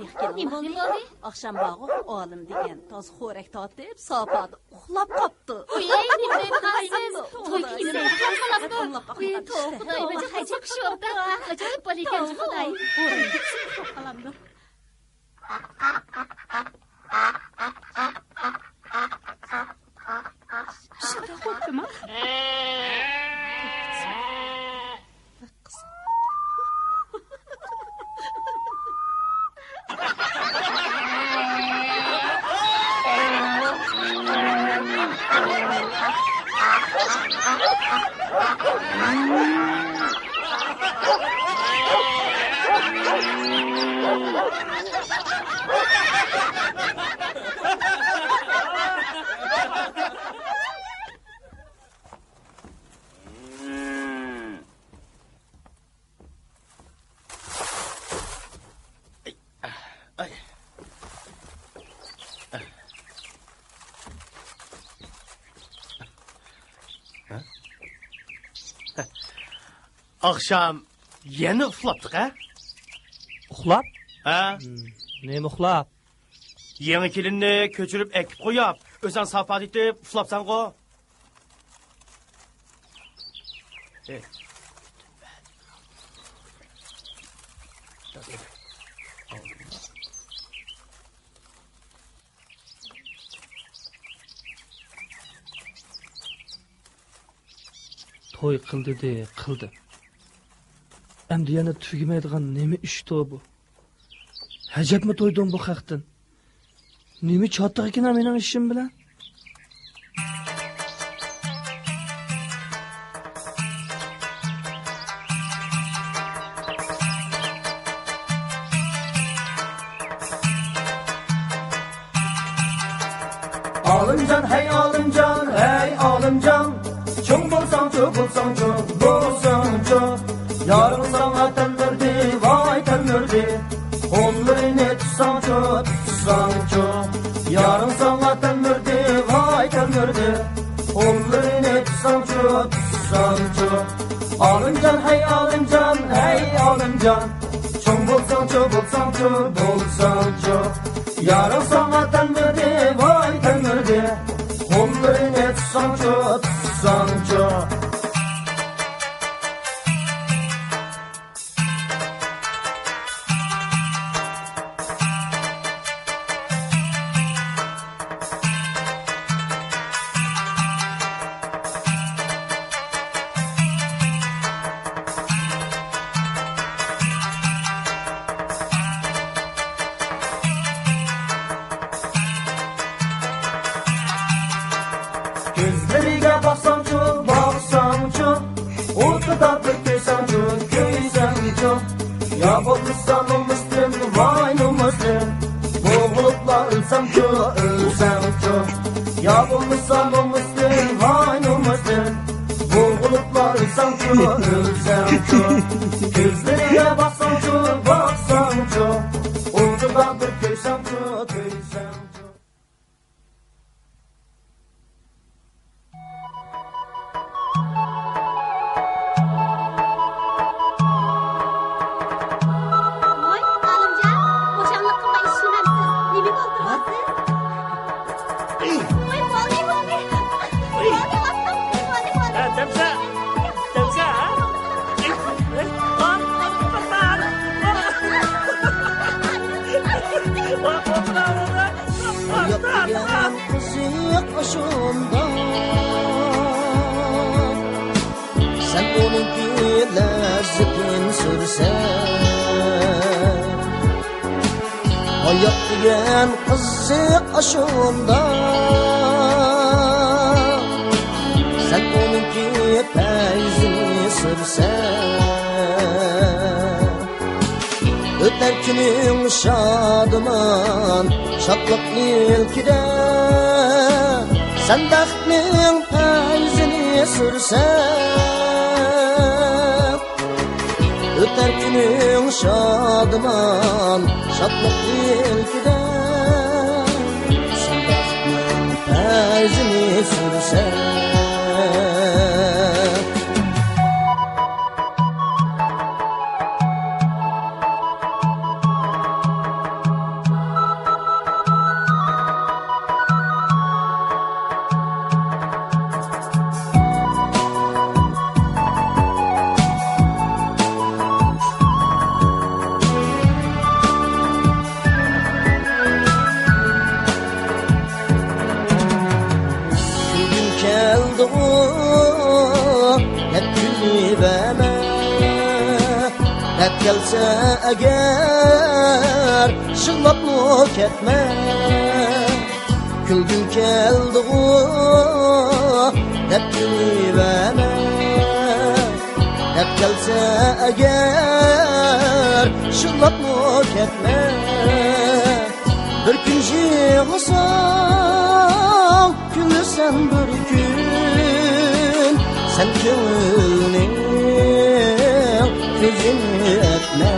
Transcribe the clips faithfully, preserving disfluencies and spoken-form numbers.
نېمە بولدى؟ ئاخشام بارغۇ ئالىم دېگەن تازا خورەك تارتىپ، ساپادا ئۇخلاپ قاپتۇ. ئۇي، نېمە دەيدىغانسىز؟ توي كېيىنى ئۇخلاپ قاپتۇ. ئۇي، توۋا، خۇدايىم، ئەجەب كىشى ئوبدان. ئاجايىپ بالا ئىكەن، خۇداي. شۇنداق بوپتىما؟ ئاخشام يەنە ئۇخلاپتىق، ھە؟ ئۇخلاپ؟ ھە. ھىم، نېمە ئۇخلاپ؟ يېڭى كېلىننى كۆچۈرۈپ ئەكىپ قويۇپ، ئۆزەڭ ساپادا يېتىپ ئۇخلاپسەنغۇ؟ توي قىل دېدى، قىلدى. ئەمدى يەنە تۈگىمەيدىغان نېمە ئىشتۇ بۇ؟ ئەجەبمۇ تويدۇم بۇ خەقتىن. نېمە چاتىقىكىن مېنىڭ ئىشىم بىلەن؟ ئالىمجان، ھەي ئالىمجان، ھەي ئالىمجان، چوڭ بولساڭچۇ، بولساڭچۇ، بولساڭچۇ. يارىڭ ساڭا تەلمۈردى، ۋاي تەلمۈردى، قوللىرىنى تۇتساڭچۇ، تۇتساڭچۇ. يارىڭ ساڭا تەلمۈردى، ۋاي تەلمۈردى، قوللىرىنى تۇتساڭچۇ، تۇتساڭچۇ. ئالىمجان، ھەي ئالىمجان، ھەي ئالىمجان، چوڭ بولساڭچۇ، بولساڭچۇ، بولساڭچۇ. يارىڭ ساڭا تەلمۈردى، ۋاي تەلمۈردى، قوللىرىنى تۇتساڭچۇ، تۇتساڭچۇ. كۆزلىرىگە باقسامچۇ، باقسامچۇ، ئۇيقۇدا بىر كۆرسەمچۇ، كۆرسەمچۇ. يا بولمىسا نومۇستىن، ۋاي نومۇستىن، بوغۇلۇپلا ئۆلسەمچۇ، ئۆلسەمچۇ. يا بولمىسا نومۇستىن، ۋاي نومۇستىن، بوغۇلۇپلا ئۆلسەمچۇ، ئۆلسەمچۇ. كۆزلىرىگە باقسامچۇ، باقسامچۇ، ئۇيقۇدا بىر كۆرسەمچۇ، كۆرسەمچۇ. ۋاي، ئالىمجان، خۇشاللىق قىلماي ئىشلىمەمسىز؟ نېمە بولدى سىز؟ ۋاي، بولدى، بولدى. بولدى، بولدى، بولدى، بولدى. ھە، دەمسە، دەمسە، ھە؟ ھايات دېگەن قىزىق ئاشۇنداق، سەن ئۇنىڭكى لەززىتىنى سۈرسەن. ھايات دېگەن قىزىق ئاشۇنداق، سەن ئۇنىڭكى پەيزىنى سۈرسەن. ئۆتەر كۈنۈڭ شادىمان، شادلىق ئىلكىدە، سەن بەختنىڭ پەيزىنى سۈرسەن. ئۆتەر كۈنۈڭ شادىمان، شادلىق ئىلكىدە، سەن بەختنىڭ پەيزىنى سۈرسەن. دەپ كۈلۈۋەرمە، دەپ كەلسە ئەگەر، يىغلاپمۇ كەتمە. كۈلگۈم كەلدىغۇ، دەپ كۈلۈۋەرمە، دەپ كەلسە ئەگەر، يىغلاپمۇ كەتمە. بىر كۈن يىغلىساڭ، كۈلىسەن بىر كۈن، سەن كۆڭۈلنىڭ كۆزىنى ئەتمە.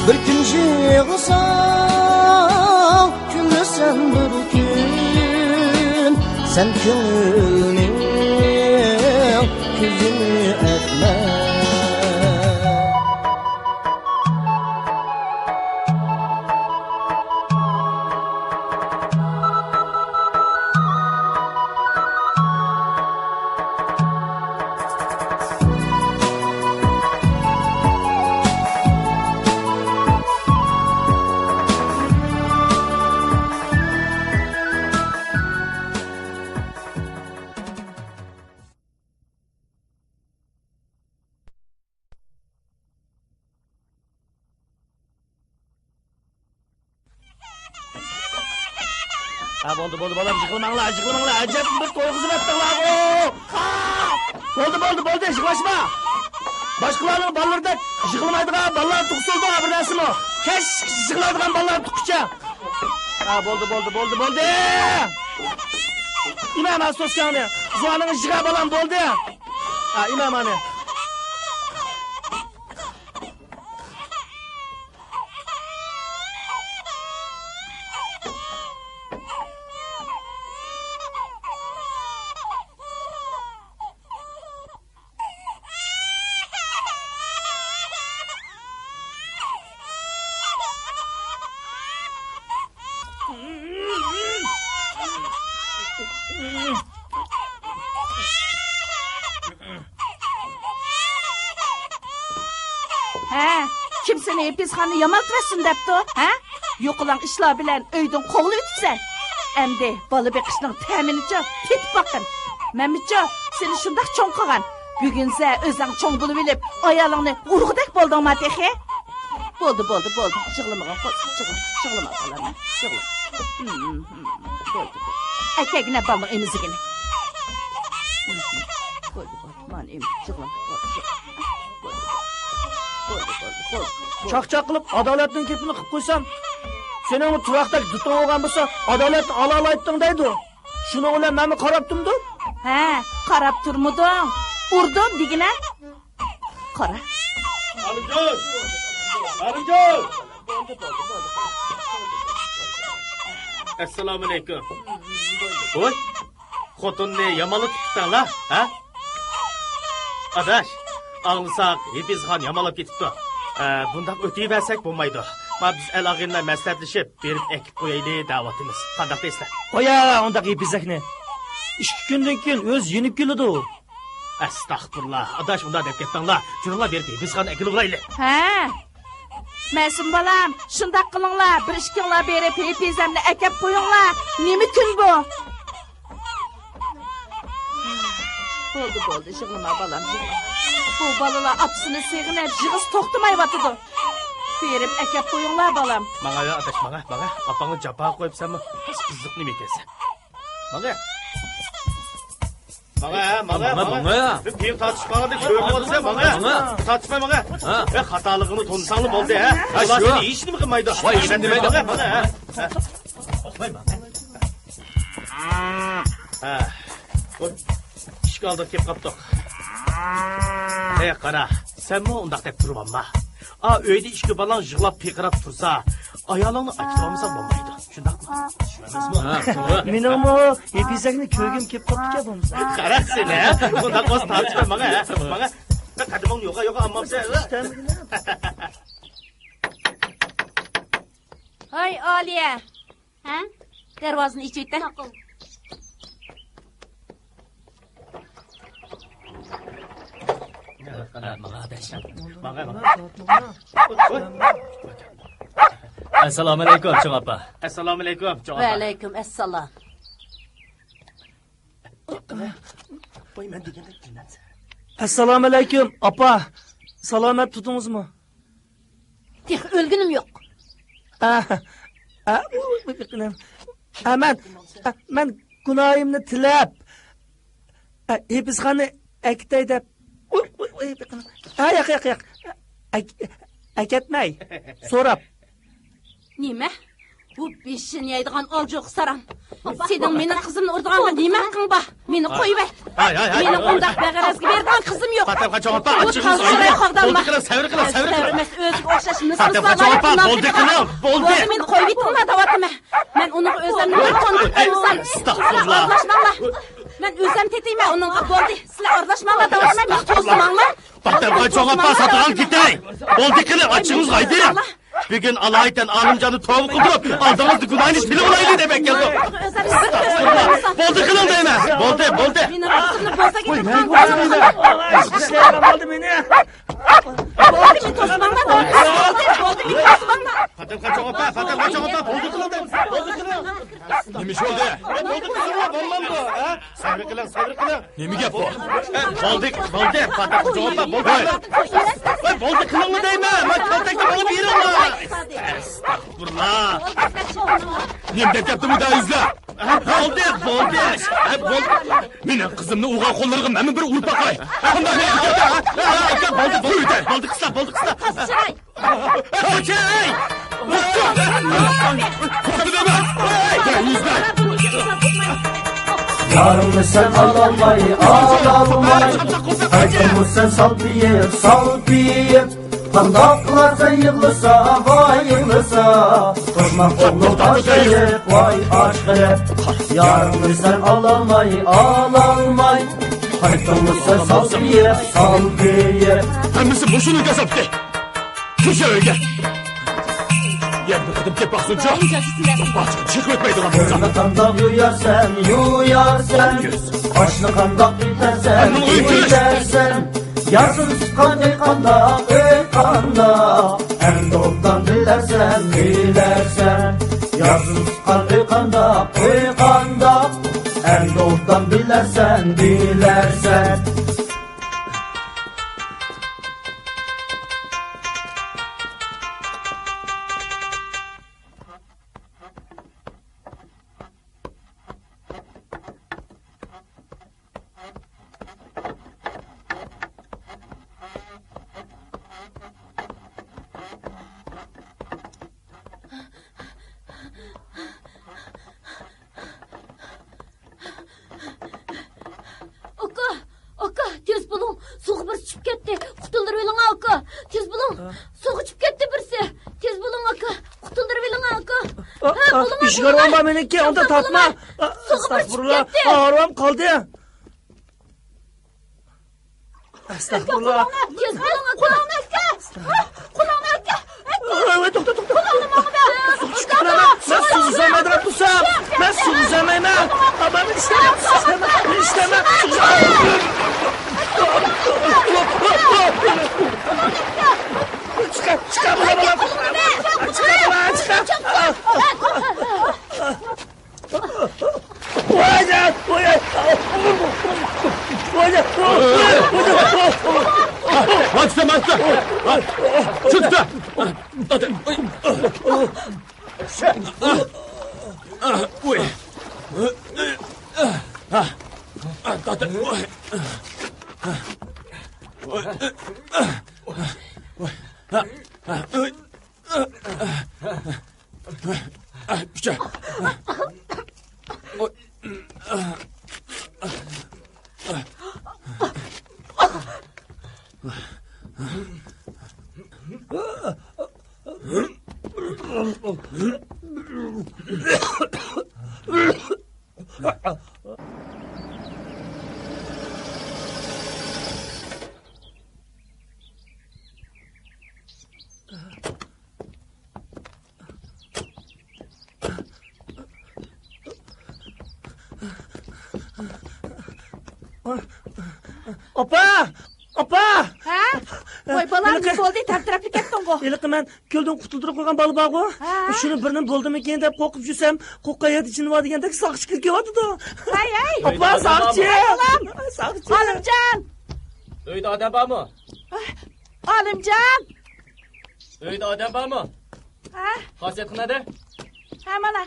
بىر كۈن يىغلىساڭ، كۈلىسەن بىر كۈن، سەن كۆڭۈلنىڭ كۆزىنى ئەتمە. ھە، بولدى، بولدى، بالام، يىغلىماڭلار، يىغلىماڭلار، ئەجەب بىر توي قىزىۋەتتىڭلارغۇ. بولدى، بولدى، بولدى، يىغلاشما. باشقىلارنىڭ بالىلىرىدەك يىغلىمايدىغان بالىلار تۇغسىلىدۇ، بىر نەرسىمۇ. كەچ يىغلايدىغان بالىلار تۇغقۇچە. ھە، بولدى، بولدى، بولدى، بولدى. ئىمام، ھە، سوسكاڭنى. زۇۋانىڭنى يىغا، بالام، بولدى. ھە، ئىمام، ئانى. ھە، كىم سېنى ھېپىزخاننى يامانلىتىۋەتسۇن دەپتۇ، ھە؟ يوقىلاڭ ئىشلار بىلەن ئۆيدىن قوغلىۋېتىپسەن. ئەمدى بالا بېقىشنىڭ تەمىنىچۇ تېتىپ باققىن. مەنمۇچۇ سېنى شۇنداق چوڭ قىلغان. بۈگۈنسە ئۆزۈڭ چوڭ بولۇۋېلىپ، ئايالىڭنى ئۇرغۇدەك بولدۇڭما تېخى؟ بولدى، بولدى، بولدى. يىغلىمىغىن قوزا، يىغلىما، يىغلىما بالام، يىغلىما. بولدى، بولدى. ئەكەگىنە بالىنىڭ ئېمىزىكىنى. بولدى، بولدى. مانا ئېمىز، يىغلىما. بولدى، بولدى، بولدى. چاقچاق قىلىپ، ئادالەتنىڭ گېپىنى قىلىپ قويسام، سېنىڭمۇ تۇراقتەك دۇتۇڭ بولغان بولسا، ئادالەتنى ئالالايتتىڭ دەيدۇ. شۇنىڭ بىلەن مەنمۇ قاراپ تۇرمىدىم. ھە، قاراپ تۇرمىدىڭ. ئۇردۇم دېگىنە. قارا. ئالىمجان! ئالىمجان! ئەسسالامۇئەلەيكۇم. ۋوي، خوتۇننى يامانلىتىپ كېتىڭلار، ھە؟ ئاداش، ئاڭلىساق، ھېپىزخان يامانلاپ كېتىپتۇ. ئە، بۇنداق ئۆتۈۋەرسەك بولمايدۇ. ما بىز ئەل-ئاغىنىلەر مەسلىھەتلىشىپ، بېرىپ ئەكىپ قويايلى دەۋاتىمىز. قانداق دەيسىلەر؟ قويە ئۇنداق ھېپىزەكنى. ئىككى كۈندىن كېيىن ئۆزى يېنىپ كېلىدۇ. ئەستەغپۇرۇللا، ئاداش، ئۇنداق دەپ كەتمەڭلار. جۈرۈڭلار، بېرىپ ھېپىزخانىنى ئەكېلىۋالايلى. ھە؟ مەسۇم بالام، شۇنداق قىلىڭلار، بىر ئىككىڭلار بېرىپ ھېپىزەمنى ئەكەپ قويۇڭلار. نېمە كۈن بۇ؟ بولدى، بولدى، يىغلىما بالام، يىغلىما. بۇ بالىلار ئاپىسىنى سېغىنىپ يىغىسى توختىمايۋاتىدۇ. بېرىپ ئەكەپ قويۇڭلار بالام. ماڭا يا ئاداش، ماڭا، ماڭا. ئاپاڭنى جاپاغا قويۇپسەنمۇ؟ قىزىق نېمە ئىكەنسەن. ماڭا. ماڭا، ھە، ماڭا، ماڭا، ماڭا. ماڭا. بىر كىيىم تارتىشىپ قالغاندەك كۆرۈنۈۋاتىسەن، ماڭا. ماڭا. تارتىشماي ماڭا. ھە. ھە، خاتالىقىڭنى تونۇساڭلا بولدى، ھە. ھە، ئۇلار شۇ. سېنى ھېچنېمە قىلمايدۇ. ۋاي، ھېچنېمە دېمەيدۇ. ماڭا، ماڭا، ھە. ھە. ھە. ھە. ئىشىك ئالدىغا كېلىپ قاپتۇق. ھەي، قارا، سەنمۇ ئۇنداق دەپ تۇرۇۋالما. ئا، ئۆيدە ئىككى بالاڭ يىغلاپ پىرقىراپ تۇرسا، ئايالىڭنى ئاكىتىۋالمىساڭ بولمايدۇ. شۇنداقمۇ؟ ھە، توغرا. مېنىڭمۇ ھېپىزەكنى كۆرگۈم كېلىپ قاپتىكەن بولمىسا. قارا سېنى، ھە؟ ئۇنداق بولسا تارتىشما ماڭا، ھە؟ ماڭا. قەدىمىڭنى يوقا، يوقا ئالمامسەن. ھاي، ئالىيە. ھە؟ دەرۋازىنى ئېچىۋېتە. ماقۇل. ئەسسالامۇئەلەيكۇم، چوڭ ئاپا. ئەسسالامۇئەلەيكۇم، چوڭ ئاپا. ۋەئەلەيكۇم ئەسسالام. قوي، مەن دېگەندەك قىلىمەن. ئەسسالامۇئەلەيكۇم، ئاپا. سالامەت تۇردىڭىزمۇ؟ تېخى ئۆلگىنىم يوق. ئا، ئا، ئا، مەن، ئا، مەن گۇناھىمنى تىلەپ، ئا، ھېپىزخانىنى ئەكېتەي دەپ. ئۇي، ئۇي، ئۇي، ھە، ياق، ياق، ياق. ئەك-، ئەكەتمەي. سوراپ. نېمە؟ بۇ بېشىنى يەيدىغان ئالجوقا ساراڭ. سېنىڭ مېنىڭ قىزىمنى ئۇرىدىغانغا نېمە ھەققىڭ بار؟ مېنى قويۇۋەت. ھاي، ھاي، ھاي. مېنىڭ ئۇنداق بەغەرەزگە بېرىدىغان قىزىم يوق. پاتەمخان چوڭ ئاپا، بۇ ئاچچىقىڭىز تال ساراي ئايدى. قاغدالما. بولدى قىلىڭ، سەۋر قىلىڭ، سەۋر قىلىڭ. سەۋر ئەمەس، ئۆزىگە ئوخشاش مىس-مىسلارنى بولدى قىلىڭ، بولدى. بولدى، مېنى قويۇۋېتىڭلار دەۋاتىمەن. مەن ئۇنىڭغا ئۆزۈمنى بىر تونۇپ قويمىسام، سىلەر ئەستەغپۇرۇللا. ئارىلاشماڭلار. مەن ئۆزۈم تېتىيمەن ئۇنىڭغا. بولدى، سىلەر ئارىلاشماڭلار دەۋاتىمەن، مېنى توسماڭلار. پاتەمخان چوڭ ئاپا، ساتىغان كېتەي. بولدى قىلىڭ، ئاچچىقىڭىز ئايدى. بۈگۈن ئالايىتەن ئالىمجاننى توۋا قىلدۇرۇپ، ئالدىڭىزدا گۇناھنى تىلىۋالايلى دەپ ئەكەلدۇق. ئەستەغپۇرۇللا. بولدى قىلىڭ دەيمەن. بولدى، بولدى. مېنىڭ قىزىمنى بوزەك ئېتىپ قالدى. بولدى، مېنى توسماڭلار. بولدى، بولدى، مېنى توسماڭلار. پاتەمخان چوڭ ئاپا، پاتەمخان چوڭ ئاپا، بولدى قىلىڭ دەيمەن. بولدى قىلىڭ. نېمە ئىش بولدى؟ بولدى قىلىڭ، بولمامدۇ، ھە؟ سەۋر قىلىڭ، سەۋر قىلىڭ. نېمە گەپ بۇ؟ بولدى، بولدى، پاتەمخان چوڭ ئاپا، بولدى. ھەي. ۋاي، بولدى قىلىڭلا دەيمەن، مانا كالتەكنى ماڭا بېرىڭلا. ئەستەغپۇرۇللا. نېمە دەپ كەپتۇ بۇ دەيسىلەر؟ ھە، بولدى، بولدى. ھە، بولدى. مېنىڭ قىزىمنى ئۇرغان قوللىرىغا مەنمۇ بىر ئۇرۇپ باقاي. قانداق بولدى، بولدى، بولدى، قىزلار، بولدى، قىزلار. خوجاي! يارىڭنى سەن ئالالماي، ئالالماي، قايتىمۇ سەن سالپىيىپ، سالپىيىپ. قانداق قىلارسەن يىغلىسا، ۋاي يىغلىسا، قورقماق ئوغلۇم ئاچ قېلىپ، ۋاي ئاچ قېلىپ. يارىڭنى سەن ئالالماي، ئالالماي، قايتىمۇ سەن سالپىيىپ، سالپىيىپ. ھەممىسى مۇشۇنىڭ كاساپىتى. كىرسە ئۆيگە. يەنە بىر قېتىم كەپ باقسۇنچۇ. باشقا چىقىپ ئۆتمەيدىغان بولسام. كۆزنى قانداق يۇيارسەن، يۇيارسەن. ئاشنى قانداق ئېتەرسەن، ئەمما ئۆي كىرىش. ئېتەرسەن. يارسىز تۇتقان ئۆي قانداق، ئۆي قانداق. ئەمدى ئوبدان بىلەرسەن، بىلەرسەن. يارسىز تۇتقان ئۆي قانداق، ئۆي قانداق. ئەمدى ئوبدان بىلەرسەن، بىلەرسەن. ئاكا، ئاكا، تېز بولۇڭ، سۇغا بىرسى چۈشۈپ كەتتى، قۇتۇلدۇرۇۋېلىڭ ئاكا، تېز بولۇڭ، ھە؟ سۇغا چۈشۈپ كەتتى بىرسى، تېز بولۇڭ ئاكا، قۇتۇلدۇرۇۋېلىڭ ئاكا. ئا، ھە، ئا، بولۇڭ، ئىشىك بولۇڭ. ئارىۋام بار مېنىڭكى، ئۇندا تارتما. ئا، سۇغا بىرسى چۈشۈپ ئەستەغپۇرۇللا. كەتتى. ئارىۋام قالدى. ئەستەغپۇرۇللا. تېز بولۇڭ ئاكا. قولۇڭنى ئەكە! قولۇڭنى ئەكە! ۋاي، ۋاي، توختا، توختا. قولۇڭنى ماڭا بەر! مەن سۇغا ئۈزەلمەيدىغان تۇرسام! مەن سۇغا ئۈزەلمەيمەن! ئامان، مېنى ئىشلەمە! مېنى ئىشلەمە! چىقار، چىقار، بالا، بالا! چىقار، بالا، چىقار! ۋاي، ۋاي، ۋاي. ۋاي، ۋاي، ۋاي. ۋاي، تۇتسا، ۋاي، تۇتسا. ۋاي. ۋاي. ئاپا! ئاپا! ھە؟ ۋاي بالام، ھېلىقى، نېمە بولدى؟ تەمتىرەپلىك كەتتىڭغۇ؟ ھېلىقى مەن كۆلدىن قۇتۇلدۇرۇپ قويغان بالا بارغۇ. ھە. شۇنى بىرنېمە بولدىمىكىن دەپ قورقۇپ يۈرسەم، قوققان يەردە جىن بار دېگەندەك ساقچى كىرىپ كېلىۋاتىدۇ. ھەي، ھەي. ئاپا، ساقچى! ھەي، بالام. ساقچى! ئالىمجان! ئۆيدە ئادەم بارمۇ؟ ئالىمجان! ئۆيدە ئادەم بارمۇ؟ ھە؟ خاسىيەت قېنى؟ ھە، مانا.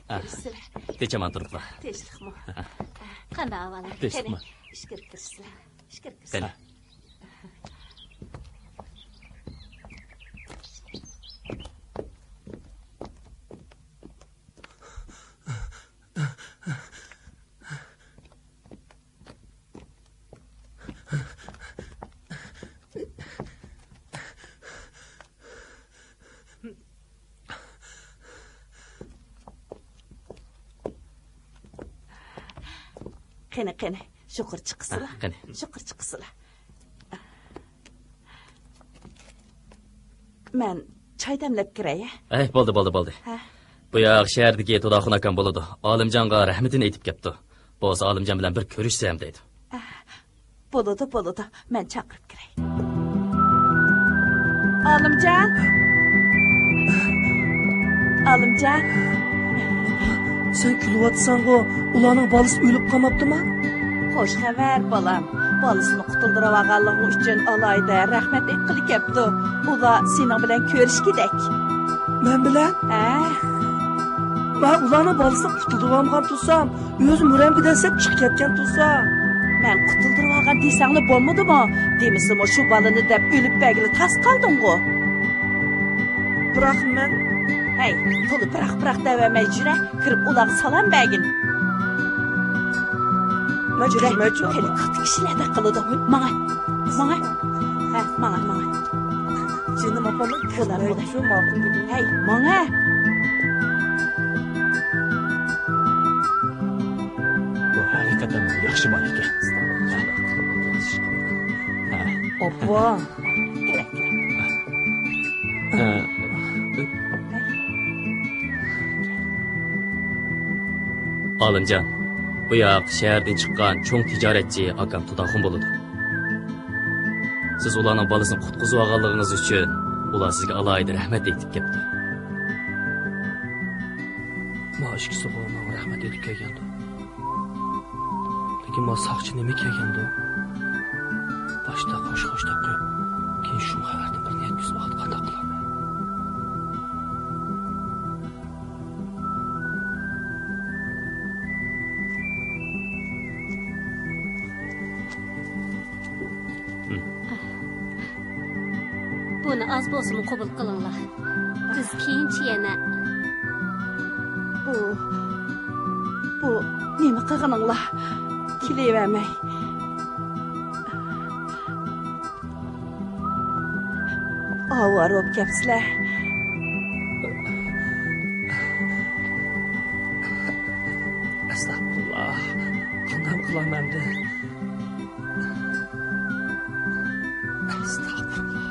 ئاھ، كىرىشسىلە. تىنچ-ئامان تۇرۇپلا. تىنچلىقمۇ؟ قانداق ئەھۋالىڭ؟ تىنچلىقمۇ؟ قېنى، ئىچكىرى كىرىشسىلە. ئىچكىرى كىرىشسىلە. قېنى. قېنى، قېنى، يۇقىرى چىققىسىلا. ھە، قېنى. يۇقىرى چىققىسىلا. مەن چاي دەملەپ كىرەي، ھە؟ ئەي، بولدى، بولدى، بولدى. ھە. بۇ ياق شەھەردىكى تۇداخۇن ئاكام بولىدۇ. ئالىمجانغا رەھمىتىنى ئېيتىپ كەپتۇ. بولسا ئالىمجان بىلەن بىر كۆرۈشسەم دەيدۇ. ئە، بولىدۇ، بولىدۇ. مەن چاقىرىپ كىرەي. ئالىمجان! ئالىمجان! سەن كۈلۈۋاتىسەنغۇ، ئۇلارنىڭ بالىسى ئۆلۈپ قالماپتىما؟ خوش خەۋەر، بالام. بالىسىنى قۇتۇلدۇرۇۋالغانلىقىڭ ئۈچۈن ئالاھىدە رەھمەت ئېيتقىلى كەپتۇ. ئۇلار سېنىڭ بىلەن كۆرۈشكۈدەك. مەن بىلەن؟ ھە. مەن ئۇلارنىڭ بالىسىنى قۇتۇلدۇرۇۋالمىغان تۇرسام، ئۆزى مۈرەمگە دەسسەپ چىقىپ كەتكەن تۇرسا. مەن قۇتۇلدۇرۇۋالغان دېسەڭلا بولمىدىمۇ؟ دېمىسىمۇ شۇ بالىنى دەپ ئۆلۈپ بەرگىلى تاس قالدىڭغۇ. بىراق مەن. ھەي، تولا بىراق، بىراق دەۋەرمەي يۈرە، كىرىپ ئۇلارغا سالام بەرگىن. مەن يۈرە، كىرمەيچۇ. خېلى كاتتا كىشىلەردەك قىلىدۇ. ماڭە، ماڭە. ھە، ماڭە، ماڭە. جېنىم ئاپام، بولار، بولار. كىرمەيچۇ، ماقۇل. ھەي، ماڭە. بۇ ھەقىقەتەن ياخشى بالا ئىكەن. ھە. ئاپا. ھە. ئالىمجان، بۇ ياق شەھەردىن چىققان چوڭ تىجارەتچى ئاكام تۇداخۇن بولىدۇ. سىز ئۇلارنىڭ بالىسىنى قۇتقۇزۇۋالغانلىقىڭىز ئۈچۈن ئۇلار سىزگە ئالاھىدە رەھمەت ئېيتىپ كەپتۇ. ما ئىككىسىغۇ ماڭا رەھمەت ئېيتىپ كەلگەندۇ. لېكىن ما ساقچى نېمە كەلگەندۇ؟ باشتا خوش خوش دەپ قويۇپ، كېيىن شۇ خەۋەردىن بىرنى يەتكۈزۈپ ۋاقىت قانداق قىلارمەن؟ بۇنى ئاز بولسىمۇ قوبۇل قىلىڭلار. بىز كېيىنچە يەنە. بۇ، بۇ نېمە قىلغىنىڭلار؟ كېلىۋەرمەي. ئاۋارە بولۇپ كەپسىلەر. ئەستەغپۇرۇللا. قانداق قىلارمەن ئەمدى؟ ئەستەغپۇرۇللا.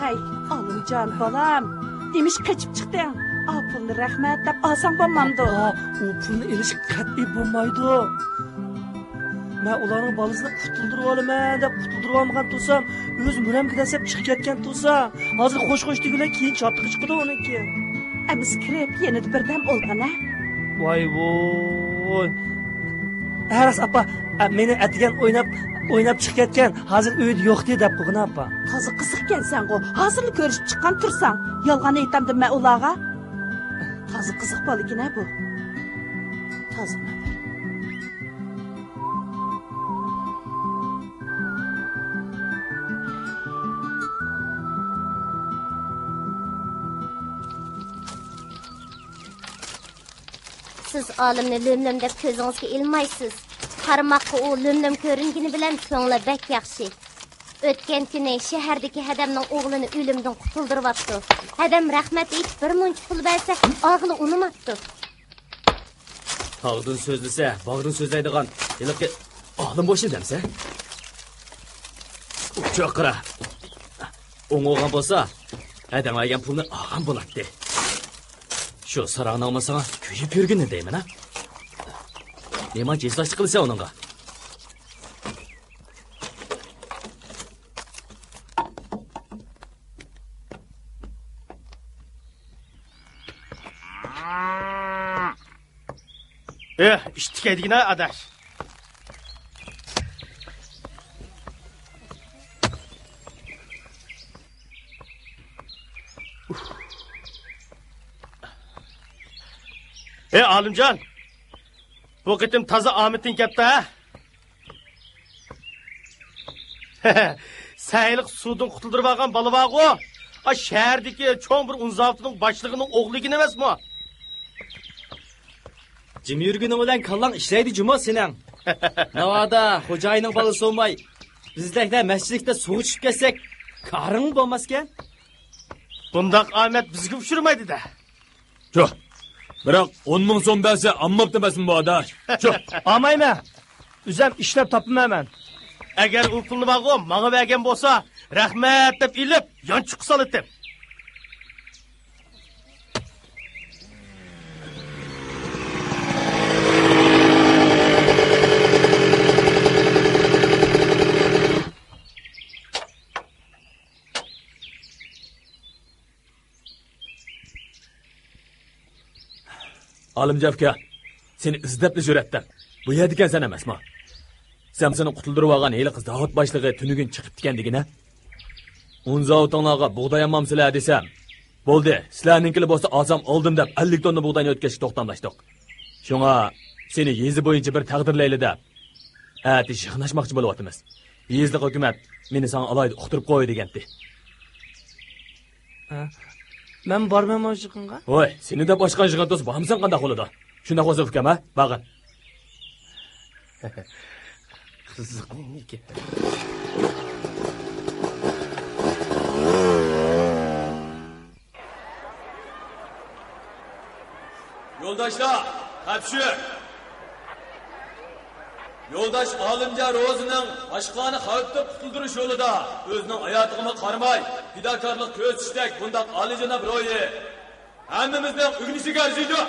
ھەي، ئالىمجان بالام، نېمىش قېچىپ چىقتىڭ؟ ئا پۇلنى رەھمەت دەپ ئالساڭ بولمامدۇ؟ ئاپا، ئۇ پۇلنى ئېلىش قەتئىي بولمايدۇ. مەن ئۇلارنىڭ بالىسىنى قۇتۇلدۇرۇۋالىمەن دەپ قۇتۇلدۇرۇۋالمىغان تۇرسام، ئۆزى مۈرەمگە دەسسەپ چىقىپ كەتكەن تۇرسا، ھازىر خوش خوش دېگۈلە كېيىن چاتىقى چىقىدۇ ئۇنىڭكى. ئەمىسە كىرىپ يېنىدا بىردەم ئولتۇرغىنا. ۋاي ۋوي. ھە راست ئاپا، ئە، مېنى ئەتىگەن ئويناپ، ئويناپ چىقىپ كەتكەن، ھازىر ئۆيدە يوقتى دەپ قويغىنا ئاپا. تازا قىزىقكەنسەنغۇ، ھازىرلا كۆرۈشۈپ چىققان تۇرساڭ، يالغان ئېيتامدىم مەن ئۇلارغا. تازا قىزىق بالىكەن ھە بۇ. تازا نادىر. سىز ئالىمنى لۆم-لۆم دەپ كۆزىڭىزگە ئىلمايسىز. قارىماققا ئۇ لۆم-لۆم كۆرۈنگىنى بىلەن كۆڭلى بەك ياخشى. ئۆتكەن كۈنى شەھەردىكى ھەدەمنىڭ ئوغلىنى ئۆلۈمدىن قۇتۇلدۇرۇۋاپتۇ. ھەدەم رەھمەت ئېيتىپ بىر مۇنچە پۇل بەرسە، ئالغىلى ئۇنىماپتۇ. تاغدىن سۆزلىسە، باغدىن سۆزلەيدىغان ھېلىقى ئالىم بولۇشنى دەمسە؟ ئۇچۇق قارا. ئوڭ بولغان بولسا، ھەدەڭ بەرگەن پۇلنى ئالغان بولاتتى. شۇ ساراڭنىڭمۇ ساڭا كۆيۈپ يۈرگىنى دەيمەن ھە. نېمانچە ھېسداشلىق قىلىسەن ئۇنىڭغا؟ ئېھ، ئىشتىكەيدىگىنە ئاداش. ئەي ئالىمجان، بۇ قېتىم تازا ئامىتىڭ كەپتۇ ھە؟ سەن ھېلىقى سۇدىن قۇتۇلدۇرۇۋالغان بالا بارغۇ، ئا شەھەردىكى چوڭ بىر ئۇن زاۋۇتىنىڭ باشلىقىنىڭ ئوغلى ئىكەن ئەمەسمۇ؟ جىم يۈرگىنىڭ بىلەن كاللاڭ ئىشلەيدۇ جۇمۇ سېنىڭ. ناۋادا خوجايىننىڭ بالىسى بولماي، بىزدەكلەر مەسچىتلىكتە سۇغا چۈشۈپ كەتسەك، كارىڭمۇ بولماسكەن. بۇنداق ئامەت بىزگە ئۇچرىمايدۇ-دە. چۇھ. بىراق ئون مىڭ سوم بەرسە ئالماپتۇ ئەمەسمۇ بۇ ئاداش؟ چۇھ. ئالمايمەن. ئۆزۈم ئىشلەپ تاپىمەن مەن. ئەگەر ئۇ پۇلنى بارغۇ ماڭا بەرگەن بولسا، رەھمەت دەپ ئېلىپ، يانچۇققا سالاتتىم. ئالىمجان ئاكا، سېنى ئىزدەپلا يۈرەتتىم. بۇ يەردىكەنسەن ئەمەسمۇ؟ سەمسىنى قۇتۇلدۇرۇۋالغان ھېلىقى زاۋۇت باشلىقى تۈنۈگۈن چىقىپتىكەن دېگىنە؟ ئۇن زاۋۇتۇڭلارغا بۇغداي ئالمامسىلەر دېسەم، بولدى، سىلەرنىڭكىلا بولسا ئالسام ئالدىم دەپ ئەللىك توننا بۇغداينى ئۆتكەزىشكە توختاملاشتۇق. شۇڭا سېنى يېزا بويىچە بىر تەقدىرلەيلى دەپ، ئەتە يىغىنلاشماقچى بولۇۋاتىمىز. يېزىلىق ھۆكۈمەت مېنى ساڭا ئالاھىدە ئۇقتۇرۇپ قوي دېگەنتى. ھە؟ مەن بارمەنمۇ يىغىنغا؟ ۋاي، سېنى دەپ ئاچقان يىغىن تۇرسا بارمىساڭ قانداق بولىدۇ؟ شۇنداق بولسا ئۇكام، ھە؟ بارغىن. قىزىق نېمىكەن؟ يولداشلار، تەپشۈر! يولداش ئالىمجان روزىنىڭ باشقىلارنى خەۋپتىن قۇتۇلدۇرۇش يولىدا ئۆزىنىڭ ھاياتىغىمۇ قارىماي، پىداكارلىق كۆرسىتىشتەك بۇنداق ئالىيجاناب روھى ھەممىمىزنىڭ ئۆگىنىشىگە ئەرزىيدۇ.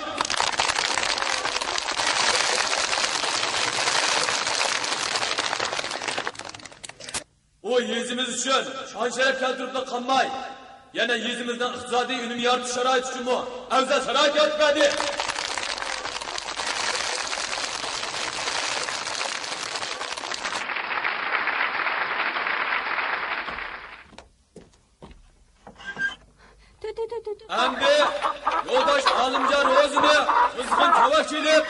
ئۇ يېزىمىز ئۈچۈن شان-شەرەپ كەلتۈرۈپلا قالماي، يەنە يېزىمىزنىڭ ئىقتىسادىي ئۈنۈم يارىتىش شارائىتى ئۈچۈنمۇ ئەۋزەل شارائىت يارىتىپ بەردى. ئەمدى يولداش ئالىمجان روزىنى قىزغىن چاۋاك چېلىپ،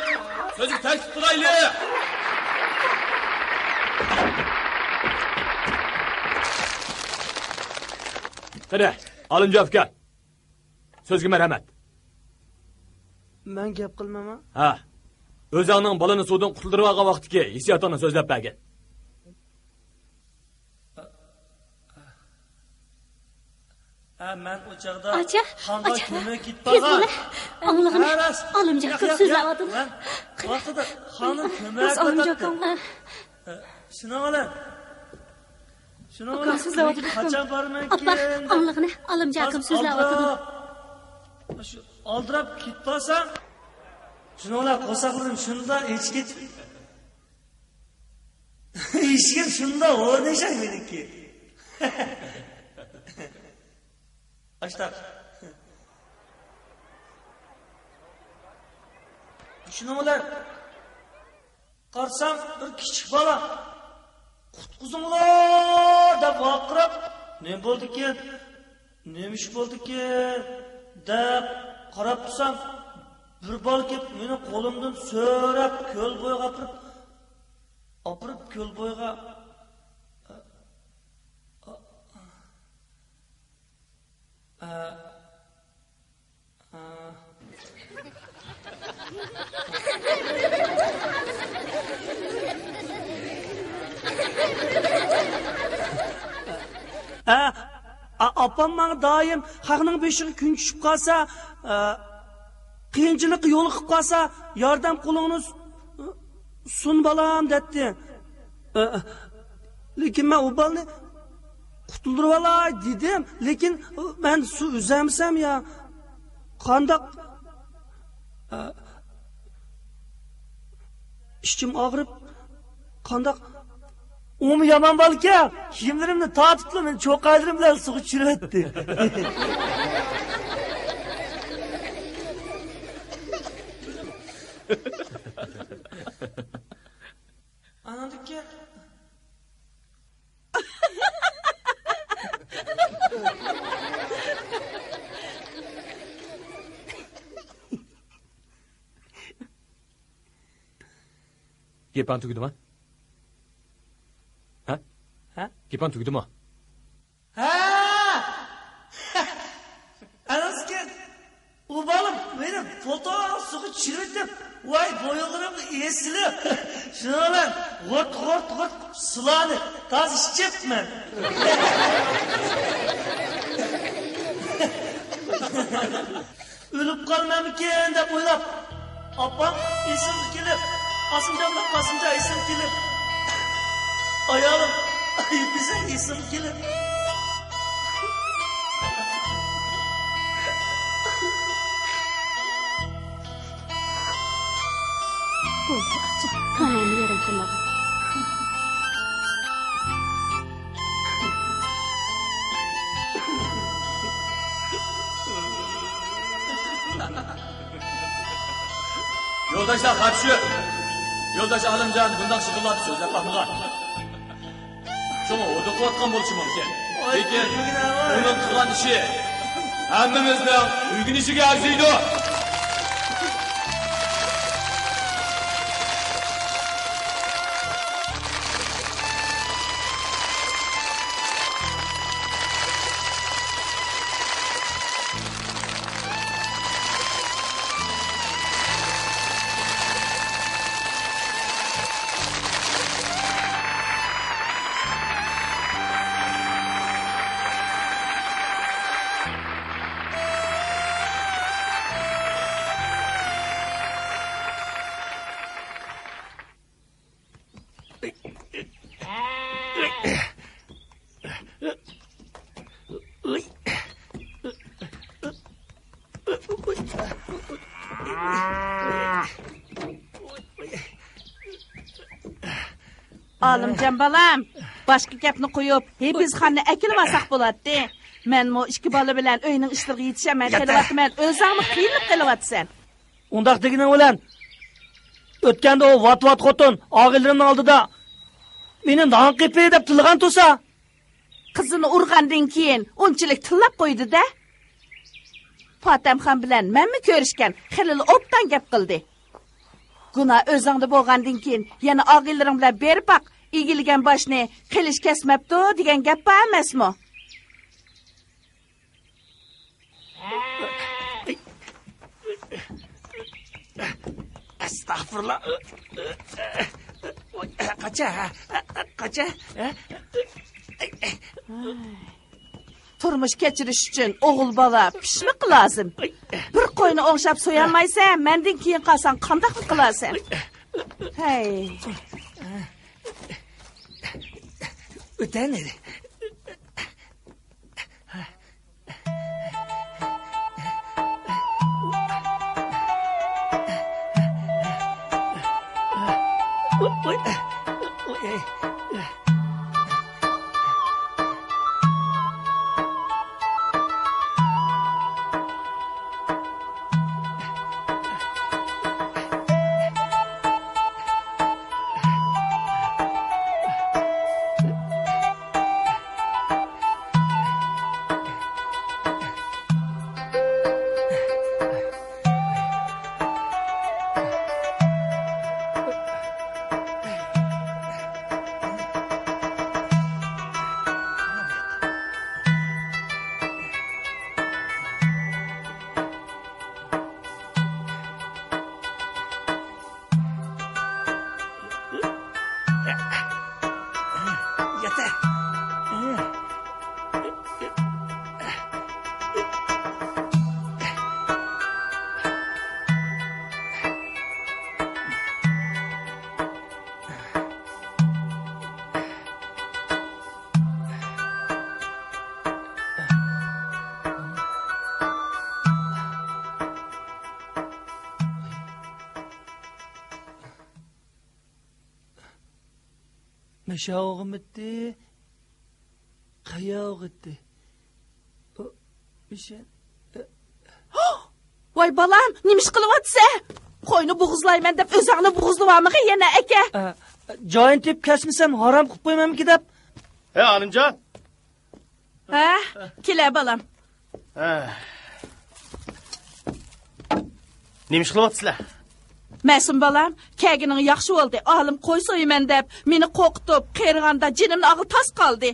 سۆزگە تەكلىپ قىلايلى. قېنى، ئالىمجان ئاكا، سۆزگە مەرھەمەت. مەن گەپ قىلمايمەن. ھە. ئۆزۈڭنىڭ بالىنى سۇدىن قۇتۇلدۇرۇۋالغان ۋاقتىدىكى ھېسسىياتىڭنى سۆزلەپ بەرگىن. ھە، مەن ئۇ چاغدا ئاچا، خانغا ئاچا، كۆمەك كېتىپ تېز بارغان. بول. ئاڭلىغىنە، ھە، راست. ئالىمجان ياق، ياق، سۆزلەۋاتىدۇ. مەن ۋاقتىدا خانغا كۆمەك راست، ئالىمجان قىلاتتىم. ئاكام. ھە، شۇنىڭ بىلەن، شۇنىڭ ئاكام بىلەن سۆزلەۋاتىدۇ. قاچان بارىمەنكىن ئاپا، دەپ ئاڭلىغىنە، ئالىمجان ئاكام سۆزلەۋاتىدۇ. ئالدىراپ، شۇ ئالدىراپ كېتىپ بارسام، شۇنىڭ بىلەن قورساقلىرىم شۇنداق ئېچىپ كېتىپ، ئىشىكىم شۇنداق ئورنىشاي مېنىڭكى. ئاشتاق. شۇنىڭ بىلەن قارىسام، بىر كىچىك بالا، «قۇتقۇزۇڭلار!» دەپ ۋارقىراپ، «نېمە بولدىكىن؟ نېمە ئىش بولدىكىن؟» دەپ قاراپ تۇرسام، بىر بالا كېلىپ، مېنىڭ قولۇمدىن سۆرەپ، كۆل بويىغا ئاپىرىپ، ئاپىرىپ كۆل بويىغا، ئە، ئە، ئە. ئە، ئا-، ئاپام ماڭا دائىم، «خەقنىڭ بېشىغا كۈن چۈشۈپ قالسا، ئە، قىيىنچىلىققا يولۇقۇپ قالسا، ياردەم قولۇڭنى سۇن، بالام» دەتتى. ئە، لېكىن مەن ئۇ بالىنى قۇتۇلدۇرۇۋالاي دېدىم، لېكىن مەن سۇ ئۈزەلمىسەم يا قانداق؟ ئە، ئىچىم ئاغرىپ، قانداق ئۇمۇ يامان بالىكەن، كىيىملىرىمنى تارتىپلا مېنى چوقايلىرىم بىلەن سۇغا چۈشۈرۈۋەتتى. ئاناندىكى گېپىڭ تۈگىدىما؟ ھە؟ ھە؟ گېپىڭ تۈگىدىما؟ ھە! ئەنەسكەن، ئۇ بالام مېنى پولتاق سۇغا چۈشۈرۈۋېتىپ، ۋاي، بويۇنلىرىمغا ئېسىلىپ، شۇنىڭ بىلەن غۇرت، غۇرت، غۇرت سۇلارنى تازا ئىچىپمەن. ئۆلۈپ قالمامكىن دەپ ئويلاپ، ئاپام ئېسىمگە كېلىپ، قاسىمجان بىلەن قاسىمجان ئېسىمگە كېلىپ، ئايالىم بىزەك ئېسىمگە كېلىپ. بولدى، ئاچا، كۆڭلۈڭنى يېرىم قىلمىغىن. يولداشلار، خاپشۇ! يولداش ئالىمجان بۇنداق شىغىللاپ سۆزلەپ باقمىغان. شۇڭا ھودۇقۇۋاتقان بولۇشى مۇمكىن. لېكىن ئۇنىڭ قىلغان ئىشى ھەممىمىزنىڭ ئۆگىنىشىگە ئەرزىيدۇ. ئالىمجان بالام، باشقا گەپنى قويۇپ، ھېپىزخاننى ئەكېلىۋالساق بولاتتى. مەنمۇ ئىككى بالا بىلەن ئۆينىڭ ئىشلىرىغا يېتىشەلمەي قېلىۋاتىمەن، ئۆزۈڭمۇ قىينىلىپ قېلىۋاتىسەن. ئۇنداق دېگىنىڭ بىلەن، ئۆتكەندە ئۇ ۋات-ۋات خوتۇن ئاغىنىلىرىمنىڭ ئالدىدا مېنى نان قېپى دەپ تىللىغان تۇرسا. قىزىنى ئۇرغاندىن كېيىن ئۇنچىلىك تىللاپ قويدى-دە. پاتەمخان بىلەن مەنمۇ كۆرۈشكەن، خېلىلا ئوبدان گەپ قىلدى. گۇناھ ئۆزۈڭدە بولغاندىن كېيىن يەنە ئاغىنىلىرىڭ بىلەن بېرىپ باق، ئېگىلگەن باشنى قىلىچ كەسمەپتۇ دېگەن گەپ بار ئەمەسمۇ؟ ئەستەغپۇرۇللا. قاچا، قاچا. تۇرمۇش كەچۈرۈش ئۈچۈن ئوغۇل بالا پىشمىقى لازىم. بىر قوينى ئوڭشاپ سويالمايسەن، مەندىن كېيىن قالساڭ قانداقمۇ قىلارسەن؟ ھەي. ئۆتەن ئىدى. ئىشاۋغىمىتى، قاياۋغىتى. ئۇ، ئىشە-، ۋاي بالام، نېمە ئىش قىلىۋاتىسەن؟ قوينى بوغۇزلايمەن دەپ ئۆزۈڭنى بوغۇزلىۋالمىغىن يەنە، ئەكە. ئە، جايىنى تېپىپ كەچمىسەم ھارام قىلىپ قويمامكى دەپ. ھە، ئالىمجان. ھە، كېلە بالام. ھە. نېمە ئىش قىلىۋاتىسىلەر؟ مەسۇم بالام، كەلگىنىڭ ياخشى بولدى. ئالىم قوي سويىمەن دەپ، مېنى قورقۇتۇپ، قېرىغاندا جېنىمنى ئالغىلى تاس قالدى.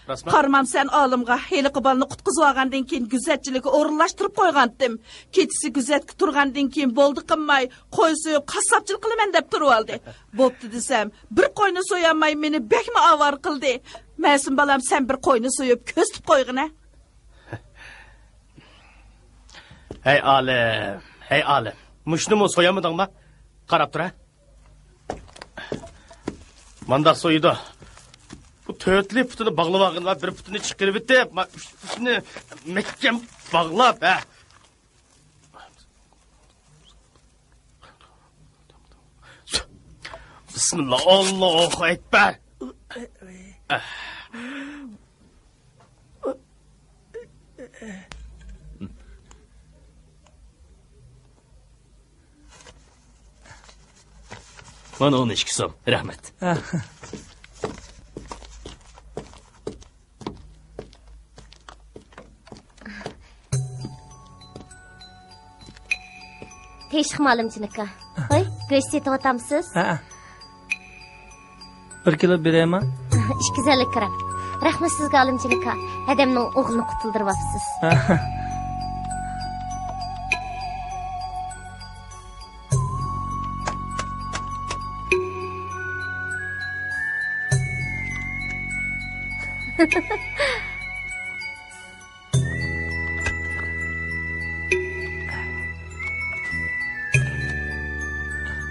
راستمۇ؟ قارىمامسەن ئالىمغا، ھېلىقى بالىنى قۇتقۇزۇۋالغاندىن كېيىن گۆزەتچىلىككە ئورۇنلاشتۇرۇپ قويغانتىم. كېچىسى گۆزەتكە تۇرغاندىن كېيىن بولدى قىلماي، قوي سويۇپ قاسساپچىلىق قىلىمەن دەپ تۇرۇۋالدى. بوپتۇ دېسەم، بىر قوينى سويالماي مېنى بەكمۇ ئاۋارە قىلدى. مەسۇم بالام، سەن بىر قوينى سويۇپ كۆرسىتىپ قويغىنە. ھەي ئالىم، ھەي ئالىم، مۇشۇنىمۇ سويالمىدىڭما؟ قاراپ تۇر ھە. مانداق سويىدۇ. بۇ تۆتلى پۇتىنى باغلىۋالغىنىلا، بىر پۇتىنى چىقىرىۋېتىپ، ما-، ئۈچ پۇتىنى مەھكەم باغلاپ ھە. بىسمىللا، ئاللاھۇ ئەكبەر. مانا ئون ئىككى سوم، رەھمەت. تىنچلىقمۇ ئالىمجان ئاكا؟ ھوي، گۆش سېتىۋاتامسىز؟ ھە. بىر كىلو بېرەيما؟ ئىككى يۈز ئەللىك گرام. رەھمەت سىزگە ئالىمجان ئاكا، ھەدەمنىڭ ئوغلىنى قۇتۇلدۇرۇۋاپسىز. ھە.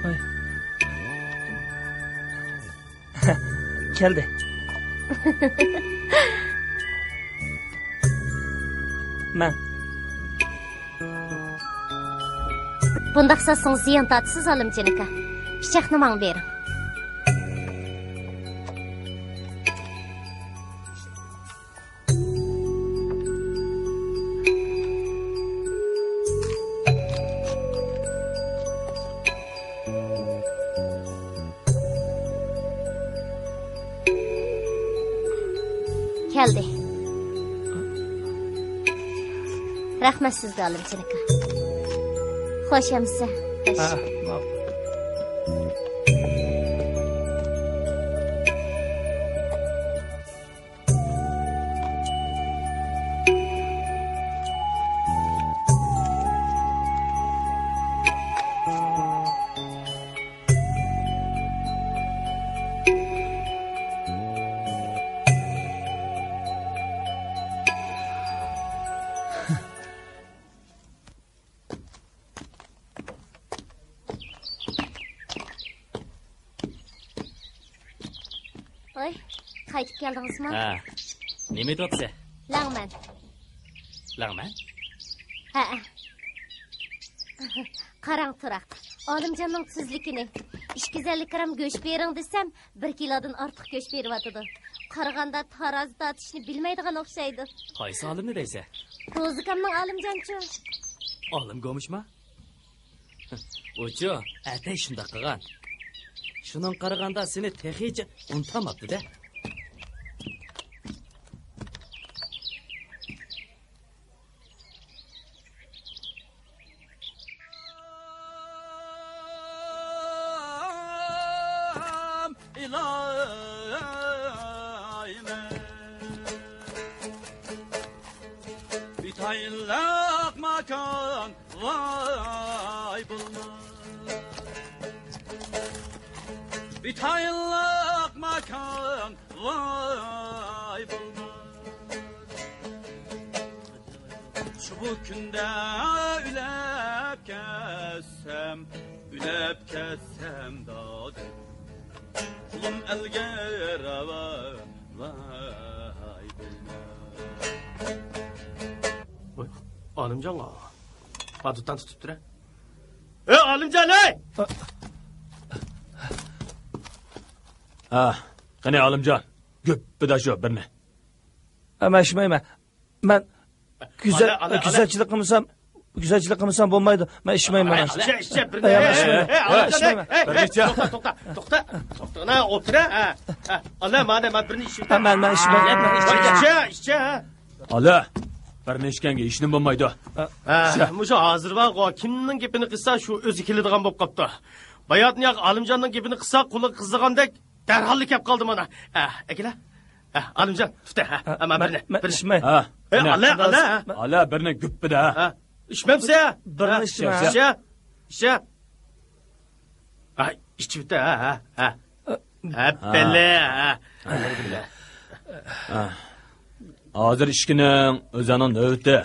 ۋاي. كەلدى. مەن. بۇنداق ساتسىڭىز زىيان تارتىسىز، ئالىمجان ئاكا. پىچاقنى ماڭا بېرىڭ. كەلدى. رەھمەت سىزگە، ئالىمجان ئاكا. خوش ئەمىسە. خوش. ھە، ماقۇل. ۋاي، قايتىپ كەلدىڭىزمۇ؟ ھە. نېمە ئېتىۋاتىسەن؟ لەڭمەن. لەڭمەن؟ ھەئە. قاراڭ تۇراق. ئالىمجاننىڭ تۈزلۈكىنى. ئىككى يۈز ئەللىك گرام گۆش بېرىڭ دېسەم، بىر كىلودىن ئارتۇق گۆش بېرىۋاتىدۇ. قارىغاندا تارازا تارتىشنى بىلمەيدىغان ئوخشايدۇ. قايسى ئالىمنى دەيسەن؟ دوزۇكامنىڭ ئالىمجانچۇ. ئالىم گومۇشما؟ ئۇچۇ، ئەتەي شۇنداق قىلغان. شۇنىڭغا قارىغاندا سېنى تېخىچە ئۇنتالماپتۇ-دە. ئىلاھىم، بىتايىنلىق ماكان ۋاي بولماس. بىتايىنلىق ماكان ۋاي بولماس. شۇ بۇ كۈندە ئۆلۈپ كەتسەم، ئۆلۈپ كەتسەم دادىم، قۇلۇم ئەلگە راۋان ۋاي بولماس. ۋاي، ئالىمجانغا. ھا، دۇتان تۇتۇپ تۇرە. ئەي، ئالىمجان، ئەي! ھا، قېنى، ئالىمجان، گۈپپىدە شۇ بىرنى. ھە، مەن ئىچمەيمەن. مەن گۈزەل-، ئالە، ئالە، ئالە. گۈزەلچىلىك قىلمىسام، گۈزەلچىلىك قىلمىسام بولمايدۇ. مەن ئىچمەيمەن. ئالە، مەن. ئىچە، ئىچە، بىرنى. ھە، مەن ئىچمەيمەن. ھە، ھە، ئالىمجان، ھە، ھە، بىرنى ئىچە. توختا، توختا، توختا، توختا. ئوتتۇرا، ھە، ھە. ئالە، مانا، مانا بىرنى ئىچىپ. ھە، مەن، مەن ئىچمەيمەن. مەن ئىچمەيمەن. ئىچە، ئىچە، ھە. ئالە، بىرنى ئىچكەنگە ھېچنېمە بولمايدۇ. ھە، مۇشۇ ھازىر بارغۇ، كىمنىڭ گېپىنى قىلسا، شۇ ئۆزى كېلىدىغان بولۇپ قاپتۇ. باياتىن ياق ئالىمجاننىڭ گېپىنى قىلسا، قۇلىقى قىزىغاندەك، دەرھاللا كەپ قالدى مانا. ھە، ئەكېلە. ھە، ئالىمجان، تۇت، ھە، ھە، مانا بىرنى، مەن، بىرنى. ئىچمەي. ھە، ئە، ئالە، ئالە، ھە. ئالە، بىرنى گۈپپىدە، ھە. ھە، ئىچمەمسە؟ بىرنى ئىچمە. ئىچە، ئىچە. ھە، ئىچىۋېتە، ھە، ھە، ھە. ھە، بەلە، ھە. ھە. ھازىر ئىچكىنىڭ ئۆزۈڭنىڭ نۆۋىتى.